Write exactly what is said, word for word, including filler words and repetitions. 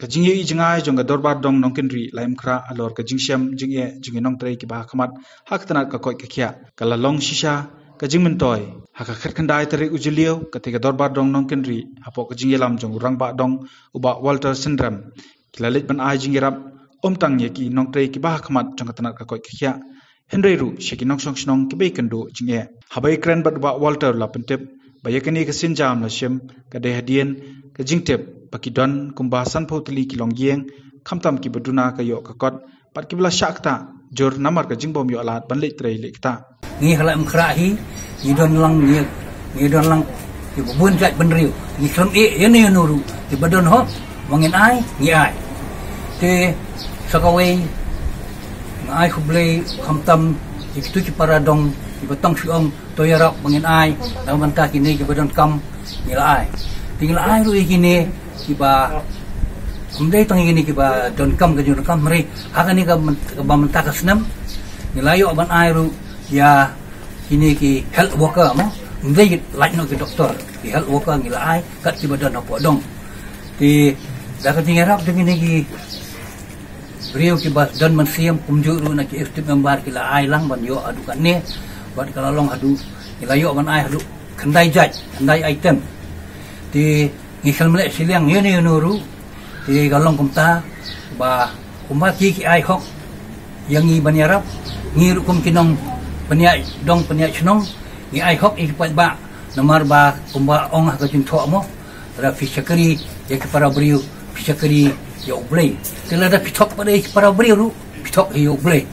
Ka jingïohi jngai jong ka Dorbar Dong Nongkynrih la ïamkhrah halor ka jingshem jingeh jong ki nongtrei kiba hakhmat ha ka tnat ka koit ka khiah, ka la long shisha ka jingmyntoi ha ka khatkhyndai tarik u Jylliew. Katei ka Dorbar Dong Nongkynrih, hapoh ka jingïalam jong u Rangbah Dong, u Bah Walter Synrem, ki la leit ban ai jingïarap ym tang ïa ki nongtrei kiba hakhmat jong ka tnat ka koit ka khiah, hynrei ruh sha ki nongshong shnong kiba ïakynduh jingeh. Haba ïakren bad u Bah Walter, la pyntip ba ïa kane ka sienjam la shim ka dei hadien ka jingtip ba ki don kumba sanphew tylli ki longïing, khamtam kiba duna ka ïoh ka kot bad kiba la shah ktah jur namar ka jingbym ïoh lad ban leit trei leit ktah. Ngi ha la ym khrah hi, ngi don lang, ngi, ngi don lang kiba bun jait bynriew. Ngi khlem ïeh ïa ne ïa no ruh, kiba don hok ba ngin ai, ngi ai. Te sa kawei, nga ai khublei khamtam ïa kitu ki para dong kiba tong shu ong to ïarap ba ngin ai, na ka bynta kine kiba donkam ngi la ai. Te ngi la ai ruh ïa kine kiba, ym dei tang ïa kine kiba donkam ka jingdonkam, hynrei ha kane ka byn-, kaba mynta ka snem ngi la ïoh ban ai ruh ïa kine ki health worker mo. Ym dei lait noh ki doktor, ki health worker ngi la ai kat kiba don hapoh dong. Te da ka jingïarap jong kine ki briew kiba don mynsiem, kumjuh ruh na ki executive member ki la ai lang ban ïoh haduh katne, bad ka la long haduh, ngi la ïoh ban ai haduh khyndai jait, khyndai item. Te ngi khlem leh shiliang ïa ne ïa no ruh. Te ka long kumta ba kumba ki, ki ai hok ïa ngi ban ïarap, ngi ruh kum ki nongpynïaid dong pynïaid shnong ngi ai hok ïa ki paidbah, namar ba kumba ong ha ka jingthoh mo, lada phi shakri ïa ki para briew, phi shakri ïa U Blei. Te lada phi thok pat ïa ki para briew ruh, phi thok ïa U Blei.